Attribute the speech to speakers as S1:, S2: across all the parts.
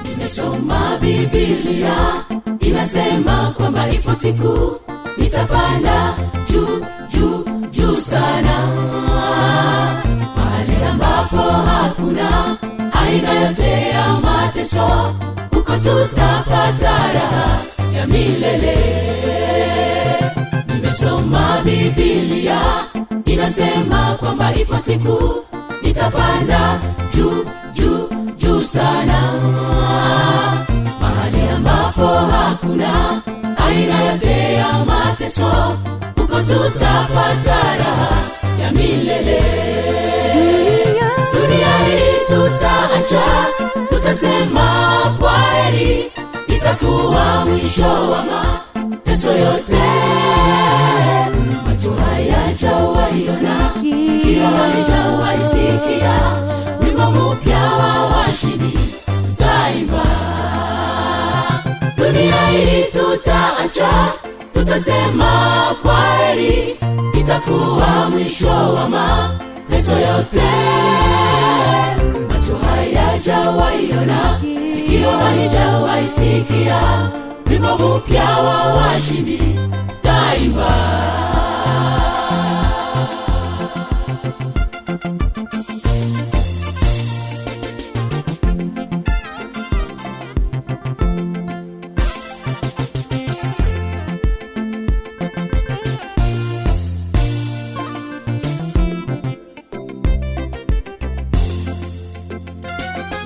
S1: Nimesoma Biblia inasema kwamba ipo siku nitapanda juu juu juu sana, mahali ambapo hakuna aina yote ya mateso, huko tutapata raha ya milele. Nimesoma Biblia inasema kwamba ipo siku nitapanda juu juu juu sana, mahali ambapo hakuna aina yote ya mateso, huko tutapata raha ya milele. Dunia hii tutaacha, tutasema kwaheri, itakuwa mwisho wa mateso yote. Macho hayajawahi ona, sikio halijawahi sikia, wimbo mpya wa washindi tutaimba. Dunia hii tutaacha, tutasema kwaheri, itakuwa mwisho wa mateso yote. Macho hayajawahi ona, sikio halijawahi sikia, wimbo mpya wa washindi tutaimba.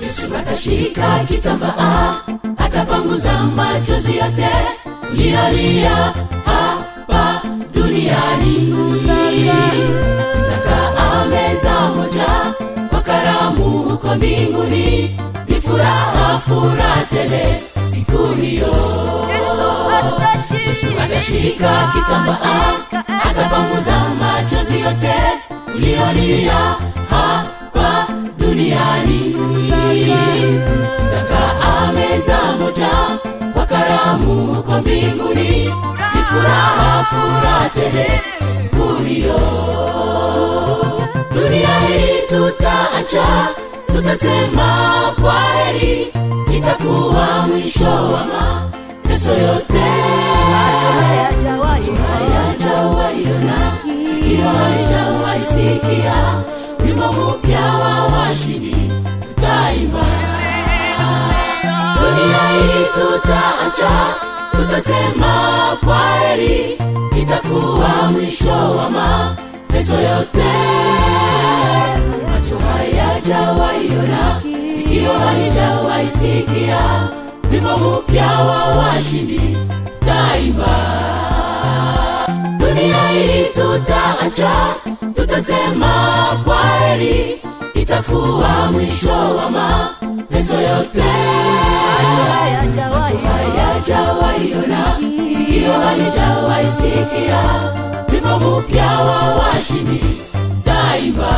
S1: Yesu atashika kitambaa, atapanguza machozi yote uliyolia hapa duniani. Tutakaa meza moja kwa karamu huko mbinguni, ni furaha furaha tele siku hiyo. Yesu atashika kitambaa, atapanguza machozi yote uliyolia hapa duniani. Tutakaa meza moja kwa karamu huko mbinguni, ni furaha furaha tele siku hiyo. Dunia hii tutaacha, tutasema kwaheri, itakuwa mwisho wa mateso yote.
S2: Macho hayajawahi
S1: Hayajawahi ona, sikio halijawahi sikia, wimbo mpya wa washindi tutaimba. Dunia hii tutaacha, tutasema kwaheri, itakuwa mwisho wa mateso yote. Macho hayajawahi ona, sikio halijawahi sikia, wimbo mpya wa washindi tutaimba. Dunia hii tutaacha, tutasema kwaheri, itakuwa mwisho wa mateso yote.
S2: Macho hayajawahi
S1: Hayajawahi ona, sikio halijawahi sikia, wimbo mpya wa washindi tutaimba.